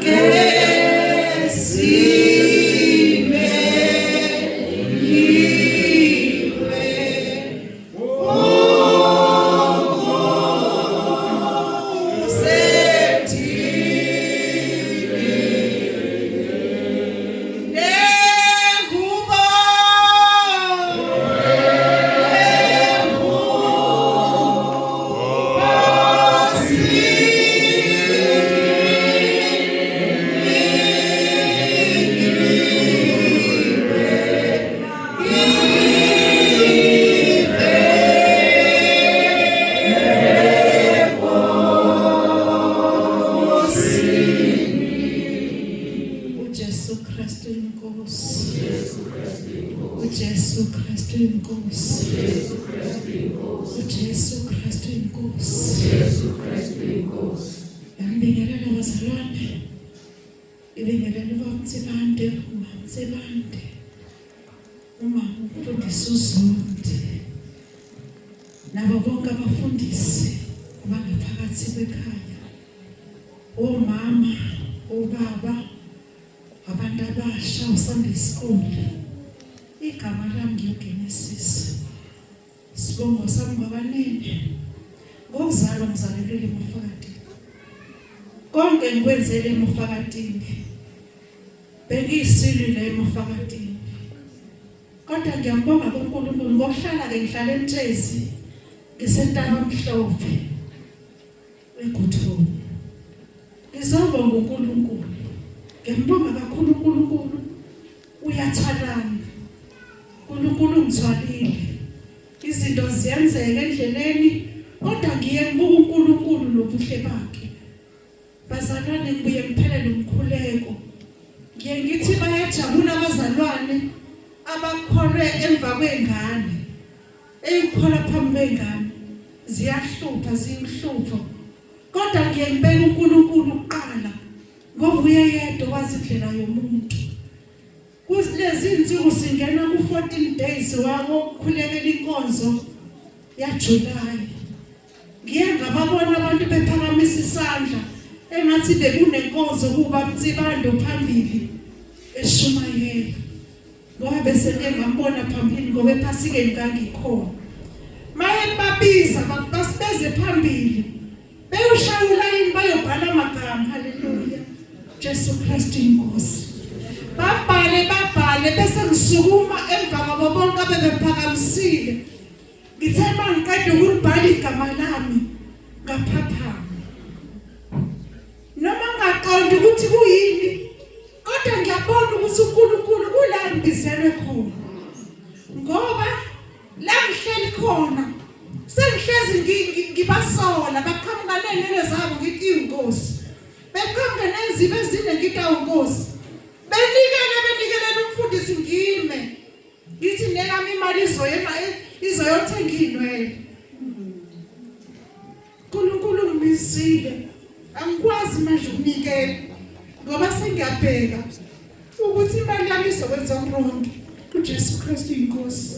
Esimeliwe okusedini nengubo uJesu Kristu inkosi. uJesu Kristu inkosi. uJesu Kristu inkosi. uJesu Kristu inkosi. Ngiyambingelela bazalwane. Ngibingelela ubaba uMsibande, uma umfundisi uZondi nabo bonke abafundisi abangaphakathi kwekhaya, omama, obaba, abantu abasha, uSunday school. Igama lami ngiyoGenesis. Sibongo sami ngabanene. Ngokuzalwa ngizalelwe eMafakatini. Konke ngikwenzele eMafakatini. Bengiyisilile eMafakatini. Kodwa ngiyambonga kuNkulunkulu ngokuhlala ke ngihlala eMtshezi ngisentaba mhlophe. Eguthoni. Ngizobonga uNkulunkulu. Ngiyambonga kakhulu uNkulunkulu. Uyathwalana. uNkulunkulu ungithwalile. Izinto ziyenzeka endleleni kodwa ngiye ngibuka uNkulunkulu nobuhle bakhe. Bazalwane ngibuye ngiphelele umkhuleko. Ngiye ngithi bayajabula abazalwane abakholwe emva kwengane. Eyikholwa phambi kwengane ziyahlupha ziyuhlupho. Kodwa ngiye ngibeke uNkulunkulu kuqala ngoba uye yedwa wazi indlela yomuntu. Kulezi insuku singena ku-14 days wakokukhulekela inkonzo yaJuly. Ngiye ngababona abantu bephakamisa isandla engathi bekunenkonzo kuba Mtsibando phambili eshumayela. Ngoba bese ngike ngambona phambili ngoba ephasikeni ngangikhona. Maye babiza basibeze phambili. Beyoshaya ulayini bayobhala amagama. Haleluya. Jesu Kristu inkosi. Babhale babhale bese ngisukuma emva kwabo bonke abebephakamisile. Ngithe mangiqeda ukulibhala igama lami ngaphaphama. Noma ngaqonda ukuthi kuyini kodwa ngiyabona ukuthi uNkulunkulu kula ngibizelwe khona. Ngoba la ngihleli khona sengihlezi ngibasola baqhamuka ney'nwele zabo ngithi inkosi beqhamuka nenzibe ezine ngithi awunkosi benikele benikelela umfundisi ngime ngithi neyami imali izoyema izoyothenga iy'nwele uNkulunkulu ungimisile angikwazi manje ukunikela ngoba sengiyabheka ukuthi imali yami izokwenza wrong uJesu Kristu inkosi.